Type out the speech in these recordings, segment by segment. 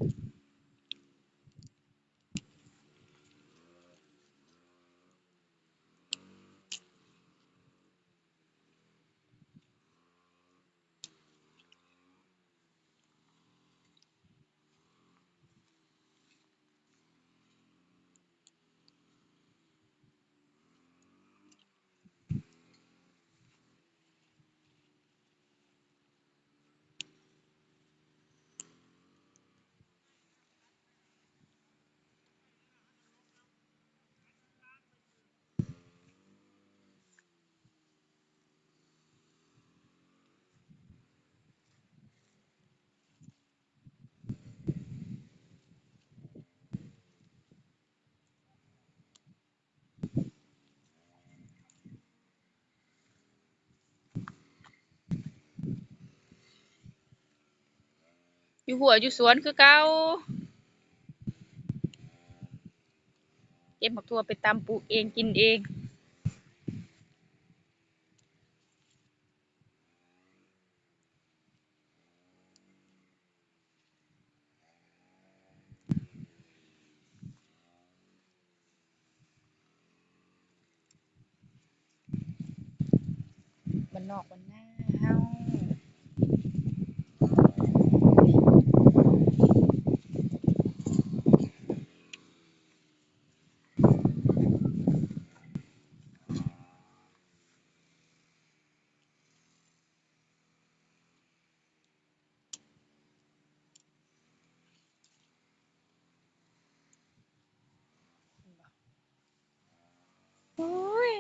ຢູ່ຮົ້ວຢູ່ສວນຄືເກົ່າ ເກັບໝາກຖົ່ວໄປຕຳປູກເອງກິນເອງ. ບ້ານນອກບ້ານນາເຮົາ. ໂອ້ຍ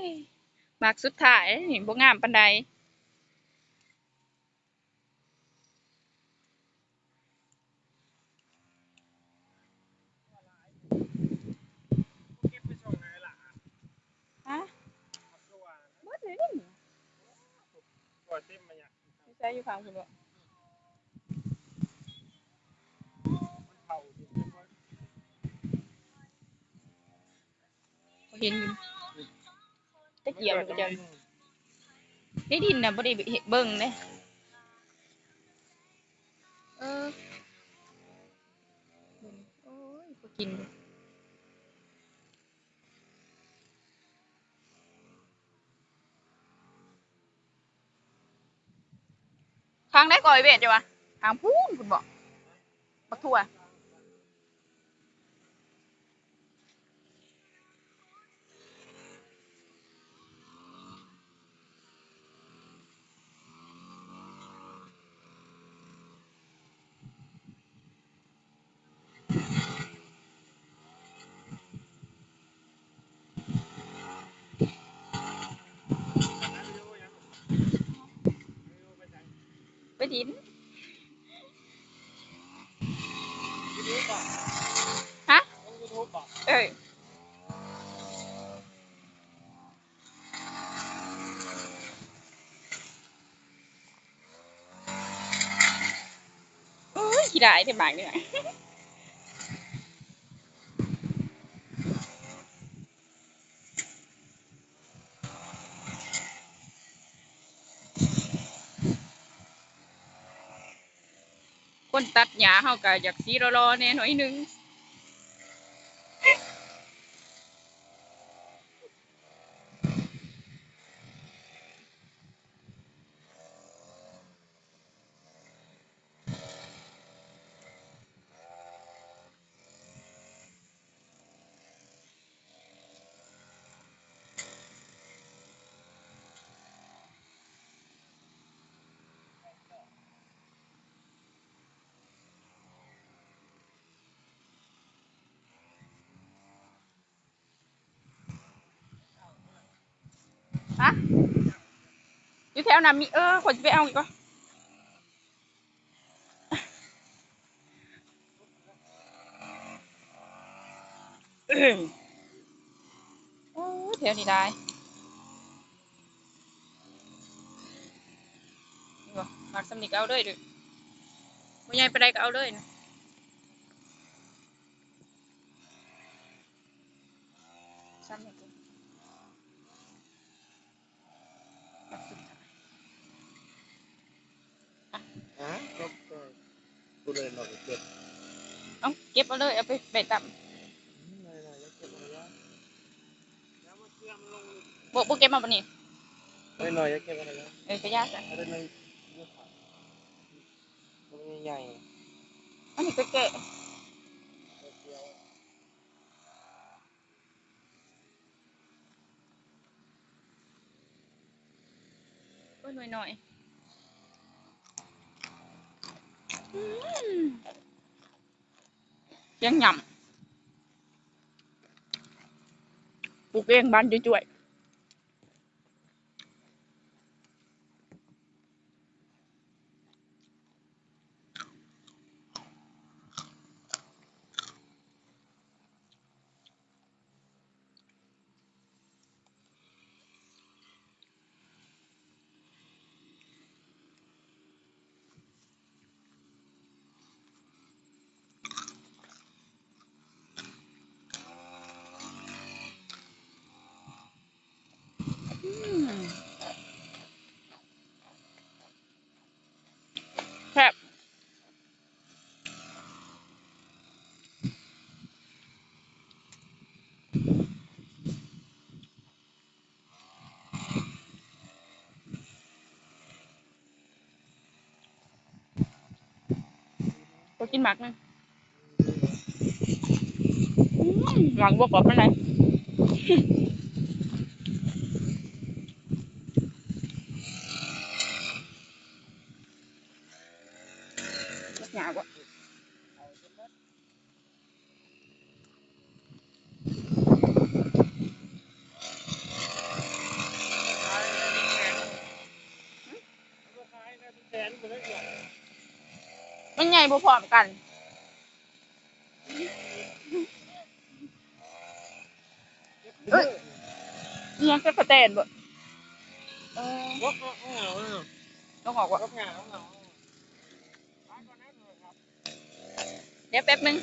ໝາກສຸດທ້າຍນີ້ ບໍ່ງາມປານໃດ. ຮະ? ເບິດເລີຍນີ້. ຢູ່ໃສ? ຢູ່ຂ້າງພຸ້ນບໍ? ເຫັນຢູ່ ແຕ່ກຽມກໍຈະ ໃນດິນນະ ບໍ່ໄດ້ເບິ່ງເດ້. ເອີ ໂອ້ຍ ບໍ່ກິນ. ທາງໃດກໍໄອເວດ ເຈົ້າວ່າ ທາງພຸ້ນ ພຸ້ນບໍ? ບັກຖົ່ວ. ໄປດິນ. ຮະ? ເອີ. ໂອ້ຍ ຂີ້ຮ້າຍແທ້ໝາກນີ້ນະ. ຄົນຕັດຫຍ້າເຮົາກໍຢາກສີຫຼໍ່ໆແດ່ໜ້ອຍໜຶ່ງ. ຮະ? ຢູ່ແຖວນັ້ນມີ ເອີ ຂ້ອຍຊິໄປເອົາອີກກ່ອນ. ໂອ້ຍ ແຖວນີ້ຫຼາຍ. ນີ້ບໍ່ ໝາກສ່ຳນີ້ກໍເອົາເລີຍເດີ້ ບໍ່ໃຫຍ່ປານໃດກໍເອົາເລີຍນະ. ສ່ຳນີ້ກໍ ຮະ? ກໍ ກໍ ຜູ້ໃດເນາະ ກໍເກັບ. ເອົາເກັບເອົາເລີຍ ເອົາໄປ ໄປຕຳ. ບໍ່ ບໍ່ເກັບມາບັດນີ້. ນ້ອຍໆ ຢ່າເກັບເອົາໄດ້ແລ້ວ. ເອີ ກະຢ່າຊະ. ເອົາໄດ້ໜ້ອຍ ມັນໃຫຍ່ໆ ອັນນີ້ກະແກະ. ໂອ້ຍ ໜ້ອຍໆ ອືມ ແກງຫຍ້ຳ ປູກເອງ ບ້ານຈ້ວຍໆ. ອືມ ແຊບ. ຂໍກິນໝາກໜຶ່ງ. ອືມ ໝາກບໍ່ກອບປານໃດ. ໝາກຫຍ້າບໍ່? ມັນໃຫຍ່ບໍ່ພ້ອມກັນ. ເອີຍ ອີ່ຫຍັງ ຈັກກະແຕນບໍ່? ເອີ ລົກອອກບໍ່? ດຽວແປັບໜຶ່ງ.